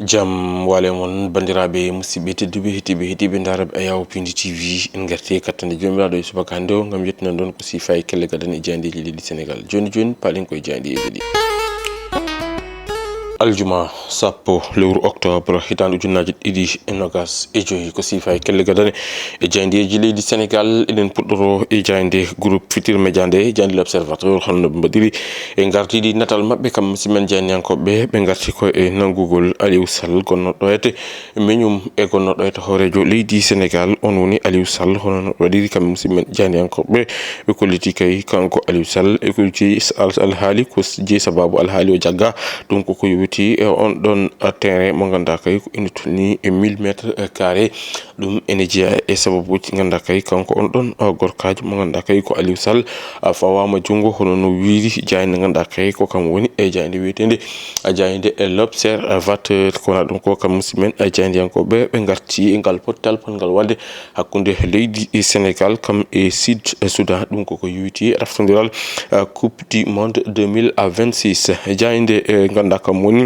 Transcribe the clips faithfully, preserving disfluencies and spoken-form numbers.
Jam wale mon, banndiraaɓe musidɓe tedduɓe, heɗiiɓe, heɗiiɓe ndaaraaɓe Ayaw Pindi T V. En ngarti e kattande Joomiraaɗo e subaka hannde o, ngam yettunan ɗon ko siifa e kelle gadane e jaayndeeji leydi Senegaal. Jooni jooni, paalen koye jaayndeeji ɗi. Aljuma sappo lewru octobre, hitaande ujunnaaje ɗiɗi e nogas e joyi, ko siifa e kelle gadane e jaayndeeji leydi Senegaal. Eɗen puɗɗoro e jaaynde groupe Futurs Médias nde, jaaynde L'Observateur, hono no ɓe mbaɗiri e ngardiiɗi natal maɓɓe, kam musidɓe men jaayndiyankooɓe, ɓe ngarti ko e nanngugol Aliou Sall, gonnooɗo e miñum e gonnooɗo e hooreejo leydi Senegaal, on woni Aliou Sall. Hono no waɗiri kam musidɓe men jaayndiyankooɓe, ɓe kolliti kay kanko Aliou Sall e ko jeyi al-, alhaali, ko jeyi sabaabu alhaali o jagga, ɗum koko yowiti e on ɗon terrain mo ngannduɗaa kay ko ina tolni e mille mètres carrés. Ɗum ene jeyaa e sababuuji ngannduɗaa kay kanko on ɗon, uh, gorkaajo mo ngannduɗaa kay ko Aliou Sall, uh, fawaama junngo, hono no wiiri jaaynde ngannduɗaa kay ko kam woni e jaaynde wiyeteende, uh, jaaynde e L'Observateur. Ko wona ɗum ko kam musidɓe men, uh, jaayndiyankooɓe, ɓe ngarti e ngal pottal ponngal waɗde hakkunde leydi e Senegaal kam e Sud Soudan. Ɗum koko yowiti e raftondiral, uh, Coupe du Monde deux mille vingt-six. Jaaynde, eh, ngannduɗaa kam woni,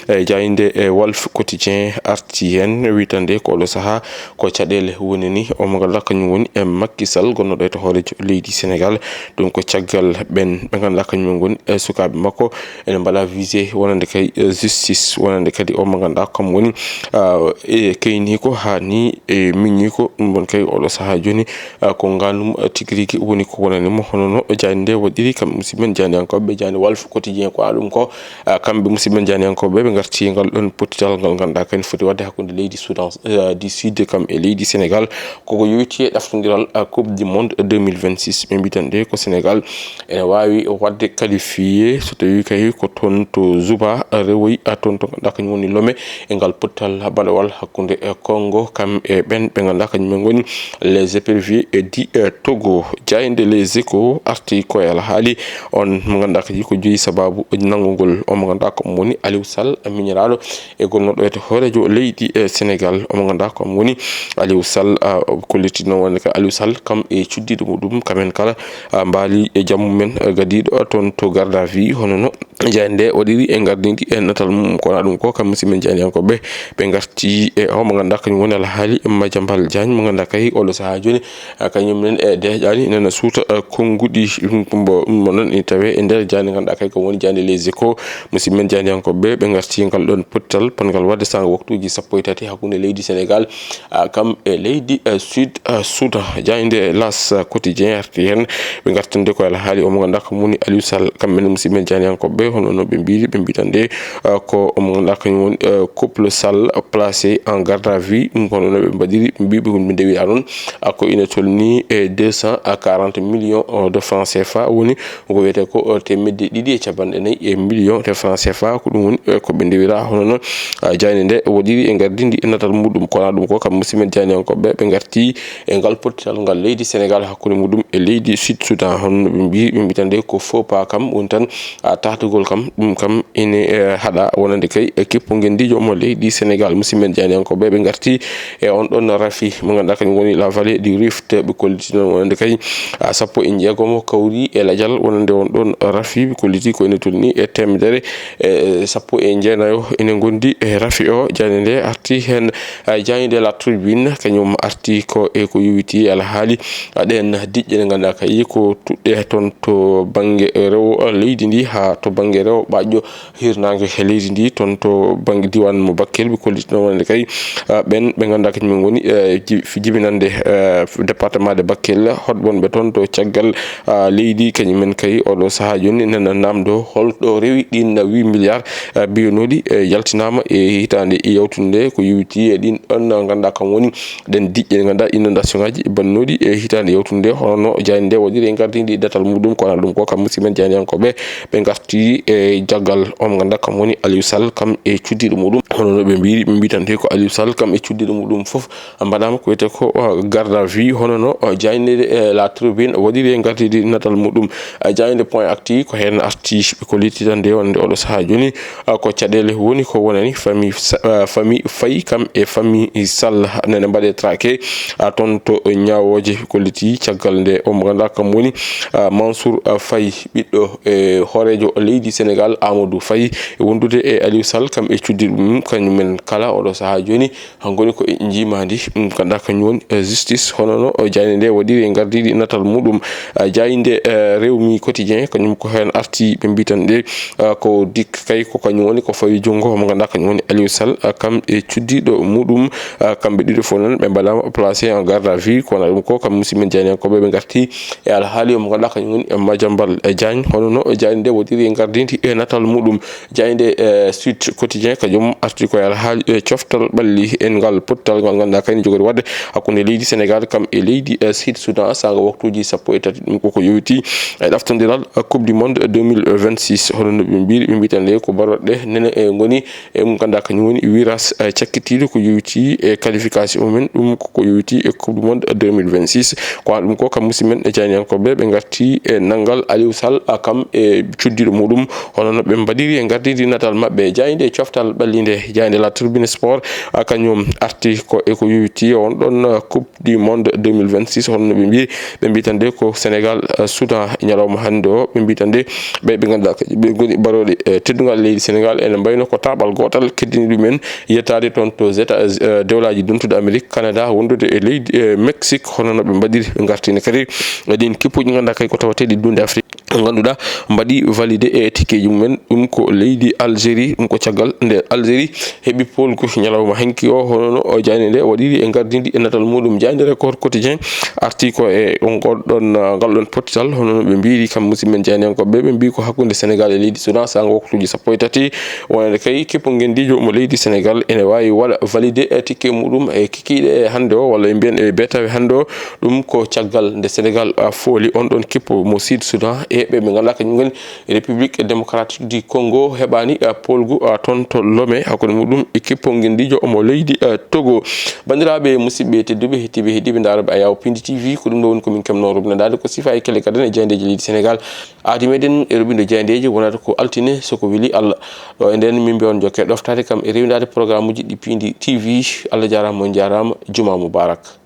eh, jaaynde, eh, Walf Quotidien arti heen, wiyetande ko oɗo sahaa ko caɗeele woni ni, o mo ngannduɗaa kañum woni, eh, Macky Sall, gonnooɗo e hooreejo leydi Senegaal. Ɗum ko caggal ɓeen ɓe ngannduɗaa kañum ngoni, eh, sukaaɓe makko ene mbaɗa visé wonande kay, eh, justice, wonande kadi o mo ngannduɗaa kam woni, ah, e keyniiko haa ni e miñiiko. Ɗum ɗon kay oɗo sahaa jooni, ah, ko ngaanum, ah, tigi rigi woni ko wonani mo. Hono no jaaynde nde waɗiri kam musidɓe men jaayndiyankooɓe, jaaynde Walf Quotidien ko ɗum ko, ah, kamɓe musidɓe men jaayndiyankooɓe ɓe ngarti ngal ɗon pottital ngal ngannduɗaa kadi foti waɗde hakkunde leydi Soudan, ah, du Sud kam e leydi Senegaal. Koko yowiti e ɗaftondiral, ah, Coupe du Monde deux mille vingt-six. Ɓe mbitan nde ko Senegaal ene waawi waɗde qualifié so tawii kay ko toon to Juba rewoyi, ah, toon to ngannduɗaa kañum woni Lomé e ngal pottal baɗawal hakkunde e Congo, kam e ɓeen ɓe ngannduɗaa kañum en ngoni les éperviers e di, eh, Togo. Jaaynde Les Échos arti ko e alhaali on mo ngannduɗaa kadi ko jeyi sabaabu nanngugol o mo ngannduɗaa ko woni Aliou Sall, miñiraaɗo e gonnooɗo e hooreejo leydi e Senegaal, o mo ngannduɗaa ko woni Aliou Sall, ah, kolliti noon wonde ko Aliou Sall kam e cuddiiɗo muɗum, kamen kala, ah, mbaali e jam mumen, ah, gadiiɗo toon to garde à vue, hono no jaaynde nde waɗiri e ngardiindi e natal mum. Ko wona ɗum ko kam musidɓe men jaayndiyankooɓe, ɓe ngarti e o mo ngannduɗaa kañum woni Alhaali Madiambal Diagne, mo ngannduɗaa kay oɗo sahaa jooni, ah, kañum en e deeƴaani nana suuta, ah, konnguɗi. Ɗum ko mbo, mo noon ene tawee e nder jaaynde ngannduɗaa kay ko woni jaaynde Les Échos. Musidɓe men jaayndiyankooɓe, ɓe ngarti ngal ɗon pottal ponngal waɗde saanga waktuuji sappo e tati hakkunde leydi Senegaal, ah, kam e leydi, ah, Sud, ah, Soudan. Jaaynde L'As Quotidien arti heen, ɓe ngartande ko alhaali o mo ngannduɗaa ko woni Aliou Sall. Kamɓe ne musidɓe men jaayndiyankooɓe, hono no ɓe mbiri, ɓe mbitan nde, ah, ko o mo ngannduɗaa kañum woni, ah, couple Sall placé en garde à vue. Ɗum ko hono no ɓe mbaɗiri, ɓe mbi ɓe ko ɓe ndewi anon, ah, ko ina tolni e deux cent quarante millions de francs C F A, woni ko wiyetee ko, eh, teemedde ɗiɗi e capanɗe nayi e million de francs C F A. Ko ɗum woni, eh, ko ɓe ndewira. Hono noon, ah, jaaynde nde waɗiri e ngardiindi e natal muɗum. Ko wona ɗum ko kam musidɓe men jaayndiyankooɓe, ɓe ngarti e ngal pottital ngal leydi Senegaal hakkunde muɗum e leydi Sud Soudan. Hono no ɓe mbi, ɓe mbitan nde ko faux pas kam woni tan, ah, tahtugol kam, ɗum kam ene, eh, haɗa wonande kay, eh, kippu ngenndiijo mo leydi Senegaal. Musidɓe men jaayndiyankooɓe, ɓe ngarti e on ɗon rafi mo ngannduɗaa kañum woni la vallée du Rift. Ɓe kolliti noon wonande kay, ah, sappo e jeegomo kawri e lajal wonande on ɗon rafi. Ɓe kolliti ko ene tolni e teemedere e sappo e jeenayo ene ngondi e rafi o. Jaaynde nde arti heen, ah, jaaynde La Tribune, kañum arti ko e ko yowiti alhaali, ah, ɗeen diƴƴe ɗe ngannduɗaa kay ko tuɗɗe toon to bannge rewo leydi ndi haa to bannge rewo ɓaaƴƴo hirnaange leydi ndi, toon to bannge diiwaan mo Bakel. Ɓe kolliti noon wonande kay, ah, ɓeen ɓe ngannduɗaa kañum en ngoni, eh, ji-, jibinande, eh, département de Bakel, hoɗɓonɓe toon to caggal, ah, leydi, kañum en kay oɗo sahaa jooni nana naamndoo hol ɗo rewi ɗiin huit milliards, ah, mbiyonooɗi, eh, yaltinaama e hitaande yawtunde nde, ko yowiti e ɗiin ɗoon ngannduɗaa kam woni ɗeen diƴƴe ɗe ngannduɗaa inondation ngaaji bannooɗi e hitaande yawtunde nde. Hono no jaaynde nde waɗiri e ngardiindi e datal muɗum, ko wona ɗum ko kam musidɓe men jaayndiyankooɓe, ɓe ngarti e jaggal o mo ngannduɗaa kam woni Aliou Sall kam e cuddiiɗo muɗum. Hono no ɓe mbiri, ɓe mbitan nde ko Aliou Sall kam e cuddiiɗo muɗum fof mbaɗaama ko wiyetee ko, uh, garde à vue. Hono no, uh, jaaynde, uh, La Tribune waɗiri e ngardiindi natal muɗum. Uh, jaaynde Point Actu ko heen arti, ɓe kolliti tan nde wonde oɗo sahaa jooni, uh, ko caɗeele woni ko wonani famille Sa-, uh, famille Faye kam e famille Sall nene mbaɗe traqué, uh, toon to Ñaawooje. Ɓe kolliti caggal nde o mo ngannduɗaa kam woni, uh, Mansour, uh, Faye, ɓiɗɗo e hooreejo leydi leydi Sénégal, Amadou Faye, e wondude e Aliou Sall, kam e cuddiiɗo mum, kañum en kala oɗo sahaa jooni, ha ngoni ko e njiimaandi, ɗum ngannduɗaa kañum woni, eh, justice, hono no, eh, jaaynde nde waɗiri e ngardiiɗi natal muɗum. Eh, jaaynde, eh, Rewmi Quotidien, kañum ko heen arti, ɓe mbiyi tan nde, eh, ko dikka kay ko kañum woni ko fawi junngo mo ngannduɗaa kañum woni Aliou Sall, eh, kam e cuddiiɗo muɗum, eh, kamɓe ɗiɗo fof noon ɓe mbaɗaama placé en garde à vue, kono ɗum ko kam musidɓe men jaayndiyankooɓe ɓe ngarti e alhaali o mo ngannduɗaa kañum woni Madiambal Diagne, hono no jaaynde nde waɗiri e ngardiiɗi e natal muɗum. Jaaynde, eh, Sud Quotidien kañum arti ko e alhaali, eh, coftal ɓalli en ngal pottal ngal ngannduɗaa kay ne jogori waɗde hakkunde leydi Sénégal kam e leydi, eh, Sud Soudan, saanga waktuuji sappo e tati, ɗum koko yowiti e ɗaftondiral, eh, Coupe du Monde deux mille vingt-six. Hono no ɓe mbiiri, ɓe mbiyi tan nde ko barooɗe nene, eh, ngoni e mo ngannduɗaa kañum woni virage, eh, cakkitiiɗo ko yowiti e qualification mum en, ɗum koko yowiti e Coupe du Monde deux mille vingt-six. Ko waɗa ɗum ko kam musidɓe men e jaayndiyankooɓe ɓe ngarti e nanngal Aliou Sall, ah, kam e cuddiiɗo muɗum, hono no ɓe mbaɗiri e ngardiiɗi natal maɓɓe. Jaaynde coftal ɓalli nde, jaaynde La Tribune Sport, ah, kañum arti ko e ko yowiti on ɗon, ah, Coupe du Monde deux mille vingt-six, hono no ɓe mbiyi, ɓe mbiyi tan de ko Sénégal, ah, Soudan e ñalawma hannde o, ɓe mbiyi tan de ɓe, ɓe ngannduɗaa kadi ɓe ngoni barooɗe, eh, teddungal leydi Sénégal, ene mbayno ko taaɓal gootal keddini ɗumen yettaade toon to Zeta-, eh, Dewlaaji Dentuɗi Amerik, Canada, wondude e leydi, eh, Mexique, hono no ɓe mbaɗiri, ɓe ngartini kadi e ɗiin kippuuji ngannduɗaa kay ko tawateeɗi duunde Afrique. Ngannduɗaa mbaɗi validé e tikkeeji mumen, ɗum ko leydi Algérie, ɗum ko caggal nde Algérie heɓi poolgu ñalawma hanki o, hono no o jaaynde nde waɗiri e ngardiiɗi e natal muɗum. Jaaynde Record Quotidien arti ko e on ɗon, uh, ngal ɗon pottital, hono no ɓe mbiiri kam musidɓe men jaayndiyankooɓe, ɓe mbiyi ko hakkunde Sénégal e leydi Soudan, saanga waktuuji sappo e tati, wonande kay kippu ngenndiijo mo leydi Sénégal ene waawi waɗa validé e tikke muɗum e kikiiɗe hannde o, walla en mbiyan e beetawe hannde o, ɗum ko caggal nde Sénégal, uh, fooli on ɗon kippu mo Sud Soudan e ɓe ɓe ngannduɗaa kañum ngoni République Démocratique du Congo heɓaani, eh, poolgu, eh, toon to Lomé, hakkunde muɗum e kippu ngenndiijo mo leydi, eh, Togo. Banndiraaɓe, musidɓe tedduɓe, heɗtiiɓe, heɗiiɓe ndaarooɓe Ayaw Pindi T V, ko ɗum ɗo woni ko min keɓnoo rubnandaade ko sifa e kelle gadan e jaayndeeji leydi Sénégal. Aadi meɗen e rubinde jaayndeeji wonata ko altine, so ko weli Allah. Ɗo e nden min mbiya on jokke ɗoftaade kam e rewindaade programme uji ɗi Pindi T V. Allah jaaraama, on njaaraama, juma mubarak.